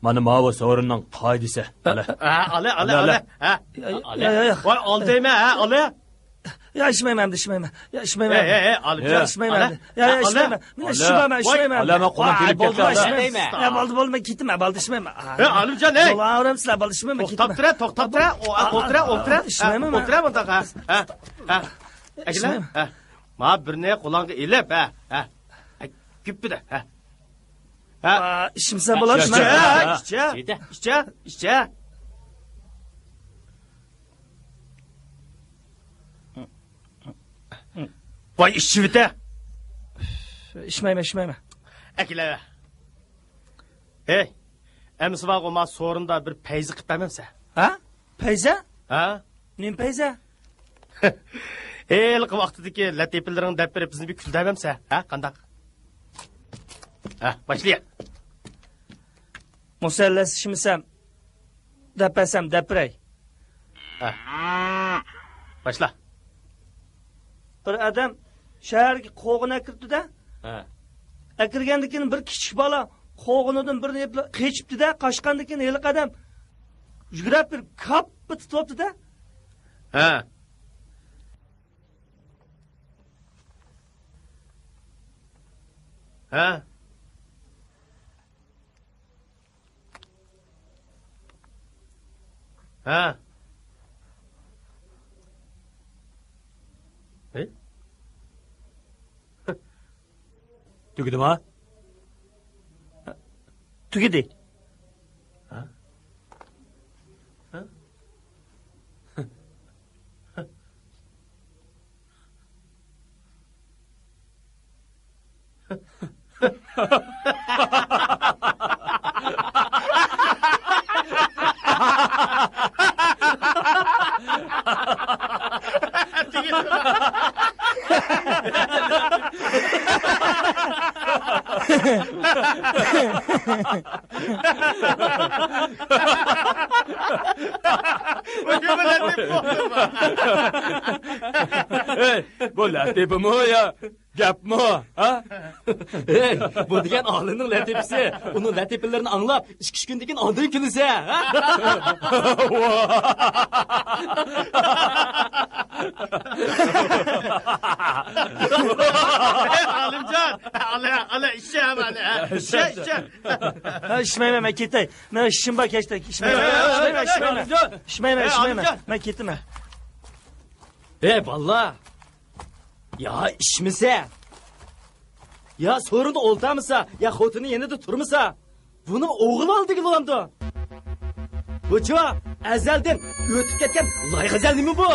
مانا ماۋۇ سورۇننىڭ قائىدىسى. ئالە. ھە، ئالە، ئالە، ئالە، ئالە. ئالە. ۋاي، ئال دەيمەن، ھە، ئالە. يا، ئىچمەيمەن ئەمدى، ئىچمەيمەن. يا، ئىچمەيمەن. ھەي، ھەي، ھەي، ئالىمجان. يا، ئىچمەيمەن. ئالە. يا، يا، ئالە. ئىچمەيمەن. مېنى ئىچىشىم بارمەن، ئىچمەيمەن. ئالە، مەن قولۇم تېگىپ كەتتى، ئالە. ئىچمەيمەن. يا، بولدى، بولدى، مەن كېتىمەن، بولدى، ئىچمەيمەن. ھەي، ئالىمجان، ھەي. بولدى، ئاغرىمسىلەر، بولدى، ئىچمەيمەن، كېتىمەن. توختاپ تۇرە، توختاپ تۇرە. ئولتۇرە، ئولتۇرە. ئىچمەيمەن. ئولتۇرە مۇنداق، ھە، ھە، ھە. ئەكېلە، ئىچمەيمەن. ھە. ما بىرنى قولۇڭغا ئېلىپ، ھە، ھە. گۈپپىدە، ھە. ھە. ئىچمىسەم بولامدۇ؟ ئىچە، ئىچە، ئىچە، ئىچە. ۋاي، ئىچىۋېتە. ئىچمەيمەن، ئىچمەيمەن. ئەكېلە. ھەي، ئەمىسە بارغۇ، ما سورۇندا بىر پەيزە قىلىپ بەرمەمسە؟ ھە؟ پەيزە؟ ھە؟ نېمە پەيزە؟ ھېلىقى ۋاقتىدىكى لەتىپىلىرىڭنى دەپ بېرىپ، بىزنى بىر كۈلدۈرمەمسە؟ ھە، قانداق؟ ھە، باشلىيە. مۇسەللەس ئىچمىسەم، دەپ بەرسەم، دەپ بېرەي. ھە. باشلا. بىر ئادەم شەھەرگە قوغۇن ئەكىرىپتۇ-دە. ھە. ئەكىرگەندىن كېيىن بىر كىچىك بالا قوغۇنىدىن بىرنى ئېلىپ قېچىپتۇ-دە، قاچقاندىن كېيىن ھېلىقى ئادەم يۈگۈرۈپ بېرىپ كاپپا تۇتۇۋاپتۇ-دە. ھە. ھە. ھە. ھەي. تۈگىدىما؟ تۈگىدى. ھە؟ ھە؟ ھەي، بۇ لەتىپىمۇ يا گەپمۇ، ھە؟ ھەي، بۇ دېگەن ئالىمنىڭ لەتىپىسى. ئۇنىڭ لەتىپىلىرىنى ئاڭلاپ، ئىككى-ئۈچ كۈندىن كېيىن ئاندىن كۈلىسەن، ھە؟ ئالىمجان، ئالە، ئالە، ئىچە، مانا، ئىچە، ئىچە. ھە، ئىچمەيمەن، مەن كېتەي. مەن ئىشىم بار، كەچتە ئىشىم بار. ھە، ھە، ئىچمەيمەن، ھە، ئىچمەيمەن. ئىچمەيمەن، ھە، ئىچمەيمەن. ئالىمجان. مەن كېتىمەن. ھەي، بالىلار! يا ئىچمىسە، يا سورۇندا ئولتۇرمىسا، يا خوتۇنى يېنىدا تۇرمىسا، بۇنى ئوغۇل ئالدىغىلى بولامدۇ؟ بۇچۇ ئەزەلدىن ئۆتۈپ كەتكەن لايغەزەل نېمە بۇ؟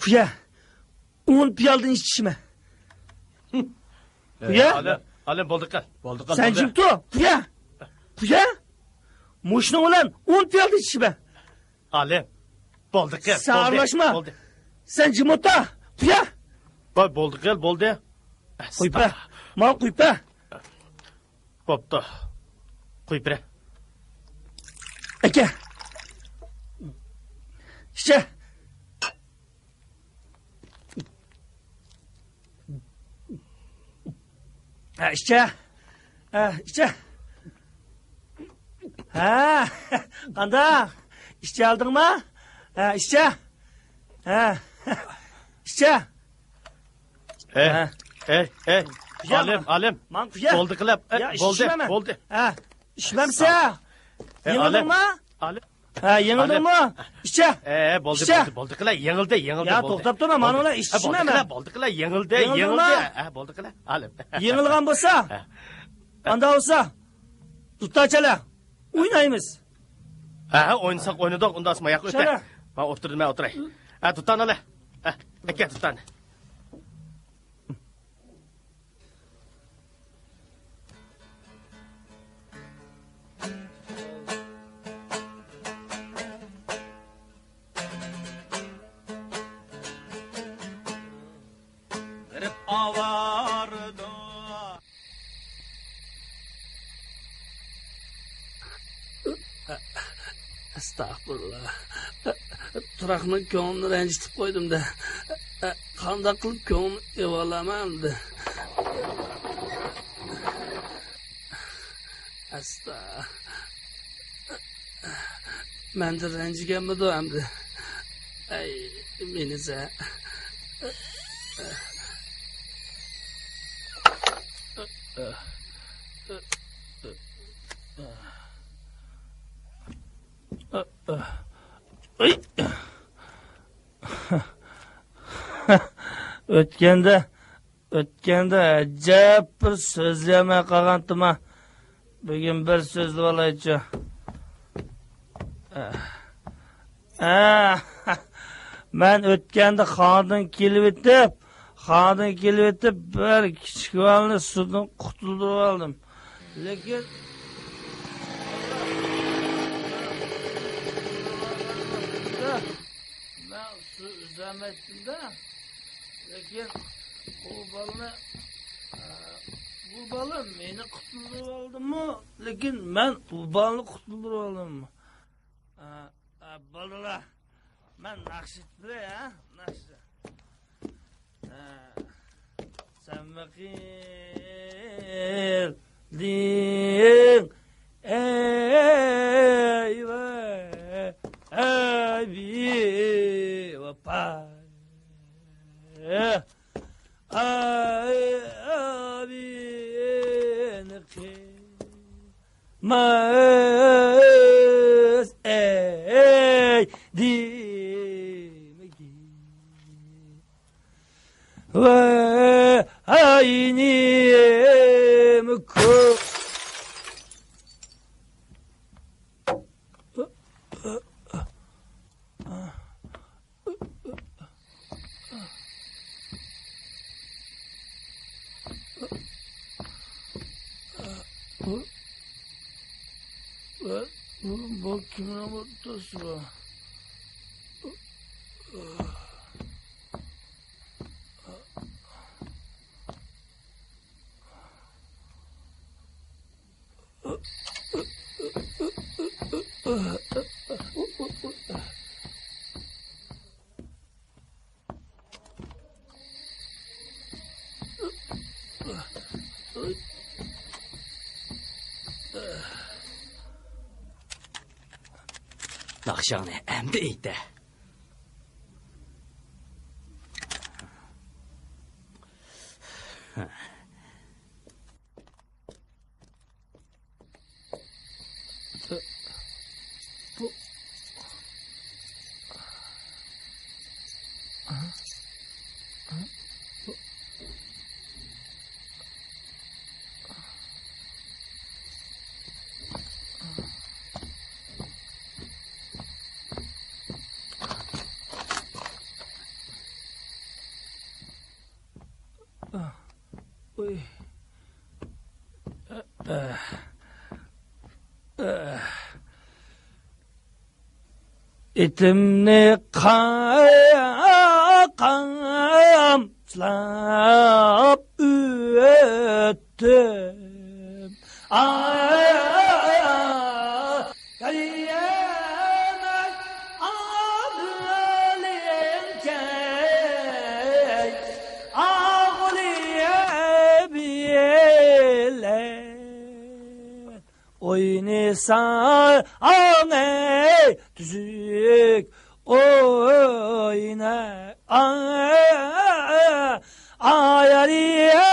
پۇيا، ئون پىيالىدىن ئىچىشىمەن. پۇيا؟ ئالىم، ئالىم، بولدى قىل. بولدى قىل، سەن بولدى. جىم تۇر، پۇيا. پۇيا؟ مۇشۇنىڭ بىلەن ئون پىيالىدىن ئىچىشىمەن. ئالىم، بولدى قىل، سەن بولدى، ئارىلاشما. بولدى. سەن جىم ئولتۇر، پۇيا. بول-، بولدى قىل، بولدى. قويۇپ بەر. ماڭا قويۇپ بەر. بوپتۇ. قويۇپ بېرە. ئەكە. ئىچە. ھە، ئىچە. ھە، ئىچە. ھە، قانداق؟ ئىچەلدىڭما؟ ھە، ئىچە. ھە، ئىچە. ئەي، ھە. ئەي، ئەي. يا، ئالىم، ئالىم. ماڭ قويە. بولدى قىلىپ. ئە، يا، بولدى، ئىچمەمە. بولدى. ھە، ئىچمەمسە. ئەي، ئالىم. يېڭىلدىڭمۇ؟ ئالىم. ھە، يېڭىلدىڭمۇ؟ ئالىم. ئىچە. ئەي، بولدى، ئىچە. بولدى، بولدى قىلە. يېڭىلدى، يېڭىلدى، يا، بولدى. توختاپ تۇرما، مانا بولدى. ئۇلار ھە، بولدى ئىچمەمە. قىلە، بولدى قىلە، يېڭىلدى، يېڭىلدىڭمۇ؟ يېڭىلدى. ھە، بولدى قىلە. ئالىم. يېڭىلغان بولسا. ھە. ئاندا بولسا. دۇتارچالا. ئوينايمىز. ھە، ھە، ئوينىساق ئوينىدۇق، ئۇنداق ماياق ئۆتە. شۇنداق. مەن ئولتۇردۇم، مەن ئولتۇراي. ھە، دۇتارنى ئالە. ھە، ئەكە دۇتارنى. غېرىب ئاۋارە. ئەستەغپۇرۇللا. تۇراقنىڭ كۆڭلىنى رەنجىتىپ قويدۇم-دە. قانداق قىلىپ كۆڭلىنى ئېلىۋالامەن ئەمدى. ئەستا. مەندىن رەنجىگەنمىدۇ ئەمدى؟ ئەي، مېنى سە. ئۆتكەندە ئۆتكەندە ئەجەب بىر سۆزلىيەلمەي قالغانتىما. بۈگۈن بىر سۆزلىۋالايچۇ. ئە، مەن ئۆتكەندە خانىدىن كېلىۋېتىپ، خانىدىن كېلىۋېتىپ، بىر كىچىك بالىنى سۇدىن قۇتۇلدۇرۇۋالدىم. لېكىن، مەن سۇ ئۈزەلمەيتتىم-دە. لېكىن ئۇ بالىنى، ئە، بۇ بالا مېنى قۇتۇلدۇرۇۋالدىمۇ؟ لېكىن مەن ئۇ بالىنى قۇتۇلدۇرۇۋالدىممۇ؟ ئە، ئە، بالىلار، مەن ناخشا ئېيتىپ بېرەي، ھە؟ ناخشا. ئە، سەن بېقىلدىڭ، ئەي ۋە-، ئەي بىۋاپا. ئاي، ئابىنى قىلماس ئەيدىمگە. ۋاي، ئاينىم كۆ-، بۇ، بۇ، بۇ كىمنىڭ ئوتتۇسى بۇ؟ ناخشاڭنى ئەمدى ئېيتە. ئۇي. ئېتىمنى قا-، قامچىلاپ ئۆتتۈم. ئاي، ئاي، ئاي، ئاي. قەيەمەك ئاغلىڭكەي، ئاغلىيە بىلە. ئوينىساڭ ئەي تۈزۈك ئوينا. ئاي، ئايرىيمەي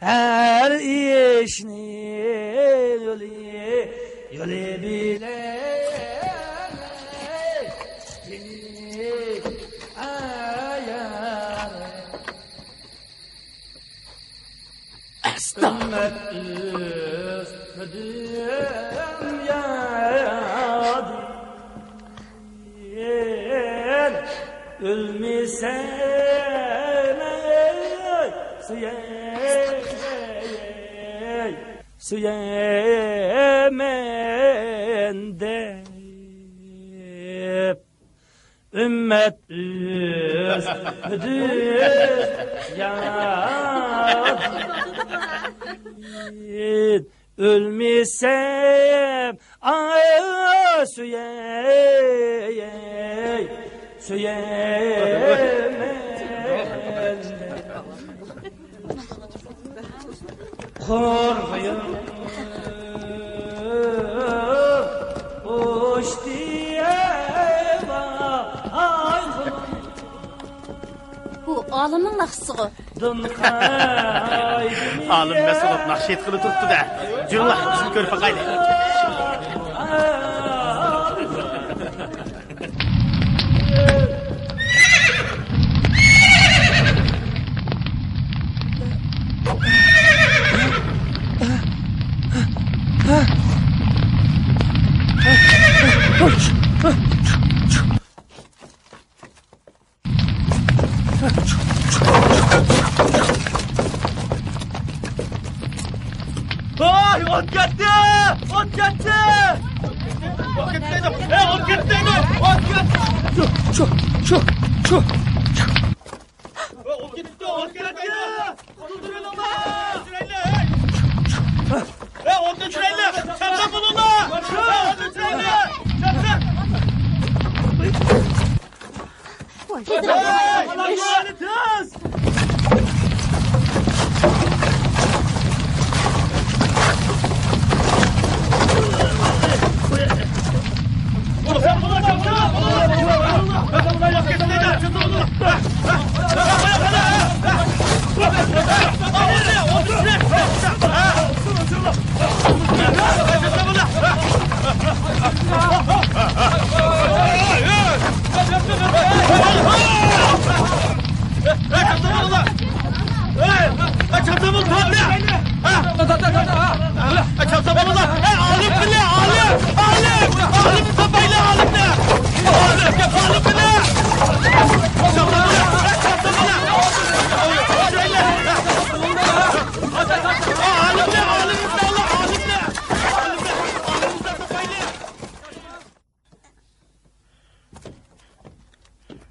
ھەر ئىشنى يولى، يولى بىلەن ئايرىيمەي. ئۈممەت ئۆسمىدىم يادىن، ئۆلمىسەم سۆيەي، سۆيەمەن دەپ. ئۈممەت ئۆسمىدىم يادىن، ئۆلمىسەم، ئاي، سۆيەي، سۆيەمەن. قۇرغىيىم ئۇچتى ئەۋا، ئاي، بۇ ئالىمنىڭ ناخشىسىغۇ. ئالىم مەست بولۇپ ناخشا ئېيتقىلى تۇرۇپتۇ-دە. جۈرۈڭلار، بىزمۇ كۆرۈپ باقايلى. ۋاي، ئوت كەتتى! ئوت كەتتى! ئوت كەتتى! ئوت كەتتى! ئوت كەتتى! شۇ، شۇ، شۇ، شۇ. ئوت كەتتى! ئوت كەتتى! ئوتنى ئۆچۈرەيلى! ئوتنى ئۆچۈرەيلى! چاپسان بولۇڭلار! ئوتنى ئۆچۈرەيلى! چاپسان!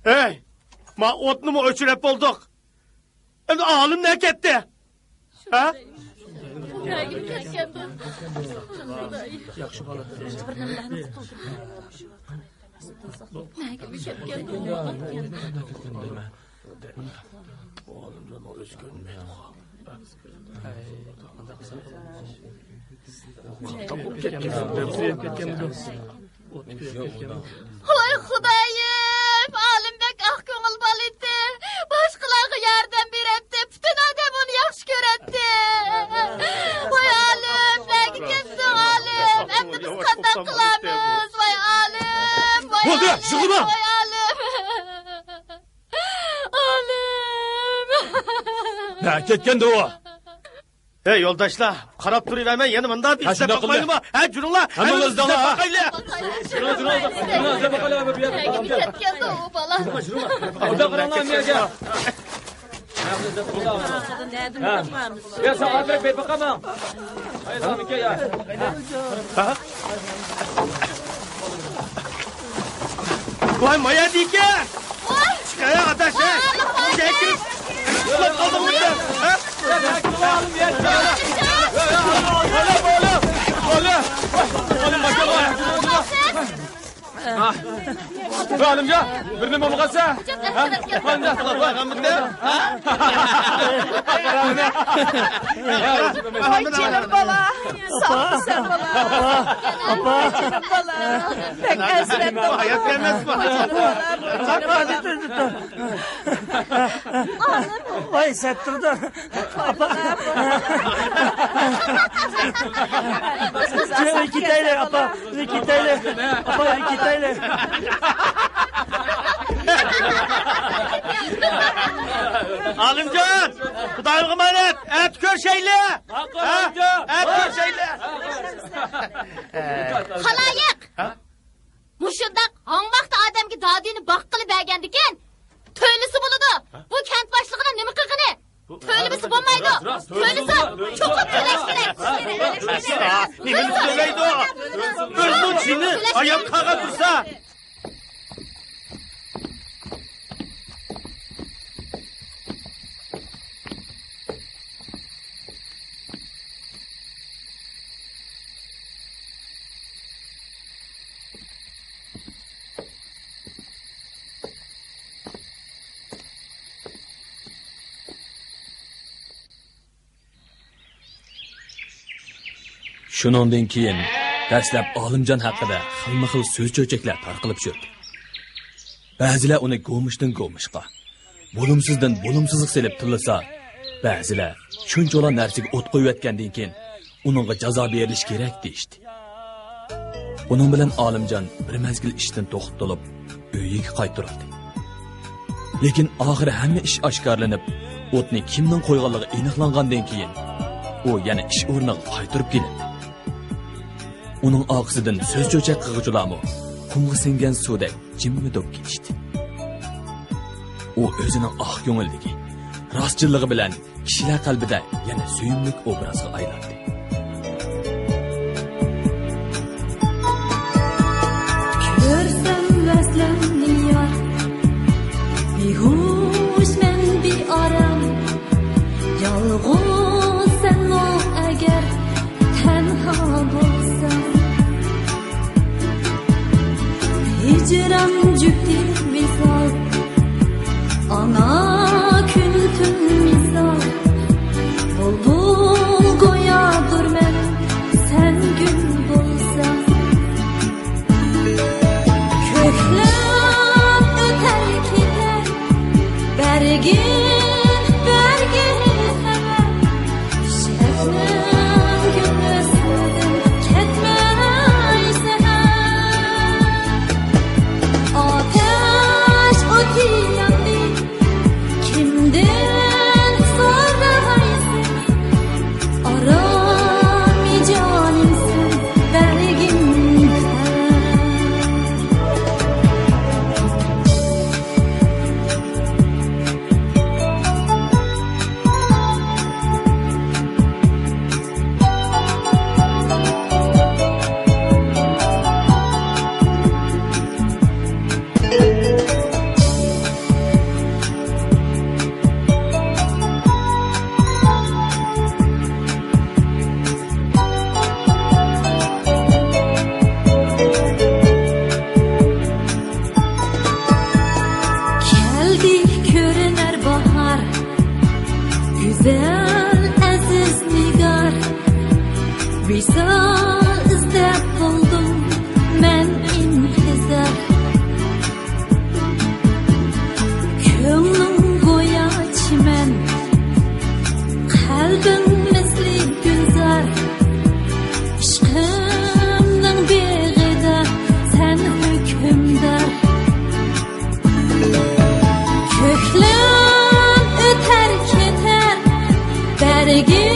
ھەي، ما ئوتنىمۇ ئۆچۈرۈپ بولدۇق. ئەمدى ئالىم نەگە كەتتى؟ ھە؟ ۋاي خۇدايىم، ئالىم بەك ئاق كۆڭۈل بالا ئىدى. باشقىلارغا ياردەم بېرەتتى، پۈتۈن ئادەم ئۇنى ياخشى كۆرەتتى. ۋاي ئالىم، نەگە كەتتىڭ ئالىم؟ ئەمدى بىز قانداق قىلارمىز؟ ۋاي ئالىم، ۋاي ئالىم، ۋاي ئالىم. ئالىم. نەگە كەتكەندۇ ئۇ؟ ھەي يولداشلار، قاراپ تۇرۇۋەرمەي يەنە مۇنداق بىر ئىشلەپ باقمايلىما؟ ھە، جۈرۈڭلار. ھەممىڭلار ئىزدەڭلار، ھە. كەتكەندۇ ئۇ بالا. ئۇدا قاراڭلار مەگە. يا ساغاتراق بېرىپ باقاماڭ. ھەي سامىكە يا. ۋاي مايا دېيكەن. چىقايا ئاداش، ھە؟ ئىچىگە كىرىپ ئۇخلاپ قالدىڭمۇ سەن؟ ھە؟ ۋاي ئالىمجان، بىر نېمە بولغانسەن؟ ھە؟ ئالىمجان. ۋاي جېنىم بالا، ساغ بولسەن بالا. ئاپا، ئاپا. جېنىم بالا، بەك ئەسرەپ. ھايات كەلمەس بۇ. جېنىم بالا، جېنىم بالا. ۋاي سەتتۇردۇن. ئاپا. ئۆيگە كېتەيلى، ئاپا. ئۆيگە كېتەيلى. ئاپا، ئۆيگە كېتەيلى. ئالىمجان، خۇدايىمغا ئامانەت. ئەتە كۆرۈشەيلى. ھە؟ ئەتە كۆرۈشەيلى. خالايىق! ھە؟ مۇشۇنداق ھاڭۋاقتا ئادەمگە دادىنى باققىلى بەرگەندىكىن، تۆلىسى بولىدۇ. بۇ كەنت باشلىقىنىڭ نېمە قىلغىنى؟ تۆلىمىسە بولمايدۇ. تۆلىسە، چوقۇم تۆلەش كېرەك. نېمىنى تۆلەيدۇ؟ ئۆزىنىڭ جېنى ھايات قالغان تۇرسا. شۇنىڭدىن كېيىن دەسلەپ ئالىمجان ھەققىدە خىلمۇخىل سۆز-چۆچەكلەر تارقىلىپ يۈردى. بەزىلەر ئۇنى گومۇشتىن گومۇشقا، بولۇمسىزدىن بولۇمسىزغا سېلىپ تىللىسا، بەزىلەر شۇنچىۋالا نەرسىگە ئوت قويۇۋەتكەندىن كېيىن ئۇنىڭغا جازا بېرىلىشى كېرەك دېيىشتى. بۇنىڭ بىلەن ئالىمجان بىر مەزگىل ئىشتىن توختىتىلىپ، ئۆيىگە قايتۇرۇلدى. لېكىن ئاخىرى ھەممە ئىش ئاشكارىلىنىپ، ئوتنى كىمنىڭ قويغانلىقى ئېنىقلانغاندىن كېيىن، ئۇ يەنە ئىش ئورنىغا قايتۇرۇپ كېلىندى. ئۇنىڭ ئارقىسىدىن سۆز-چۆچەك قىلغۇچىلارمۇ قۇمغا سىڭگەن سۇدەك جىممىدوپ كېتىشتى. ئۇ ئۆزىنىڭ ئاق كۆڭۈللۈكى، راستچىللىقى بىلەن كىشىلەر قەلبىدە يەنە سۆيۈملۈك ئوبرازغا ئايلاندى. كۆرسەم ۋەسلىڭنى يار، بىھوش مەن بىئارام، يالغۇز سەنمۇ ئەگەر تەنھا بولساڭ. ھىجران جۈپتى ۋىسال، ئاڭا كۈن تۈن مىسال، بۇلبۇل گويادۇر مەن سەن گۈل بولساڭ. كۆكلەم ئۆتەر كېتەر، بەرگىن بەرگىن خەۋەر. شەبنەم گۈل ئۆسمىدىن كەتمەي سەھەر. ئاتەش ئوتى ياندى، كىمدىن سورايسىز؟ ئارامى جانىمسەن بەرگىن خەۋەر. كەلدى كۆرۈنەر باھار، گۈزەل ئەزىز نىگار. ۋىسال ئىزدەپ بولدۇم مەن ئىنتىزار. كۆڭلۈڭ گويا چىمەن، قەلبىڭ مىسلى گۈلزار. ئىشقىمنىڭ بېغىدا سەن ھۆكۈمدار. كۆكلەم ئۆتەر كېتەر، بەرگىن